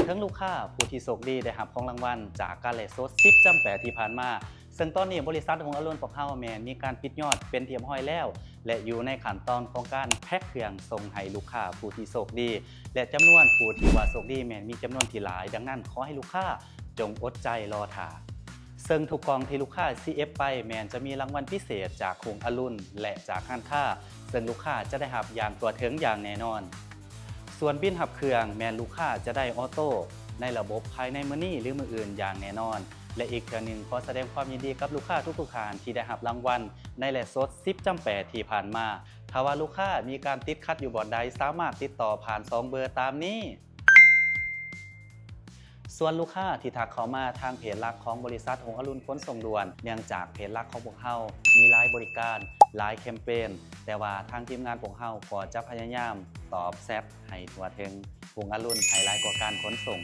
ເຖິງລູກຄ້າຜູ້ທີ່ໂຊກດີໄດ້ຮັບຂອງລາງວັນຈາກການໄລຟ໌ສົດສິບຈຳແປດທີ່ຜ່ານມາ, ເຊິ່ງຕອນນີ້ບໍລິສັດຫົງອະລຸນພວກເຮົາແມ່ນມີການປິດຍອດເປັນທີ່ຮຽບຮ້ອຍແລ້ວ ແລະ ຢູ່ໃນຂັ້ນຕອນຂອງການແພັກເຄື່ອງສົ່ງໃຫ້ລູກຄ້າຜູ້ທີ່ໂຊກດີ ແລະ ຈຳນວນຜູ້ທີ່ວ່າໂຊກດີແມ່ນມີຈຳນວນທີ່ຫຼາຍ, ດັ່ງນັ້ນຂໍໃຫ້ລູກຄ້າຈົ່ງອົດໃຈລໍຖ້າ. ເຊິ່ງທຸກກ່ອງທີ່ລູກຄ້າຊິເອຟໄປແມ່ນຈະມີລາງວັນພິເສດຈາກຫົງອະລຸນ ແລະ ຈາກຮ້ານຄ້າ, ເຊິ່ງລູກຄ້າຈະໄດ້ຮັບຢ່າງທົ່ວເຖິງຢ່າງແນ່ນອນ. ສ່ວນບິນຮັບເຄື່ອງແມ່ນລູກຄ້າຈະໄດ້ອໍໂຕ້ໃນລະບົບພາຍໃນມື້ນີ້ ຫຼື ມື້ອື່ນຢ່າງແນ່ນອນ. ແລະ ອີກເທື່ອໜຶ່ງຂໍສະແດງຄວາມຍິນດີກັບລູກຄ້າທຸກໆທ່ານທີ່ໄດ້ຮັບລາງວັນໃນໄລຟ໌ສົດສິບຈຳແປດທີ່ຜ່ານມາ. ຖ້າວ່າລູກຄ້າມີການຕິດຂັດຢູ່ບ່ອນໃດ, ສາມາດຕິດຕໍ່ຜ່ານສອງເບີຕາມນີ້. ສ່ວນລູກຄ້າທີ່ທັກເຂົ້າມາທາງເພຈຫຼັກຂອງບໍລິສັດຫົງອະລຸນຂົນສົ່ງດ່ວນ, ເນື່ອງຈາກເພຈຫຼັກຂອງພວກເຮົາມີຫຼາຍບໍລິການ, ຫຼາຍແຄມເປນ, ແຕ່ວ່າທາງທີມງານພວກເຮົາກໍຈະພະຍາຍາມຕອບແຊັດໃຫ້ທົ່ວເຖິງ. ຫົງອະລຸນໃຫ້ຫຼາຍກວ່າການຂົນສົ່ງ.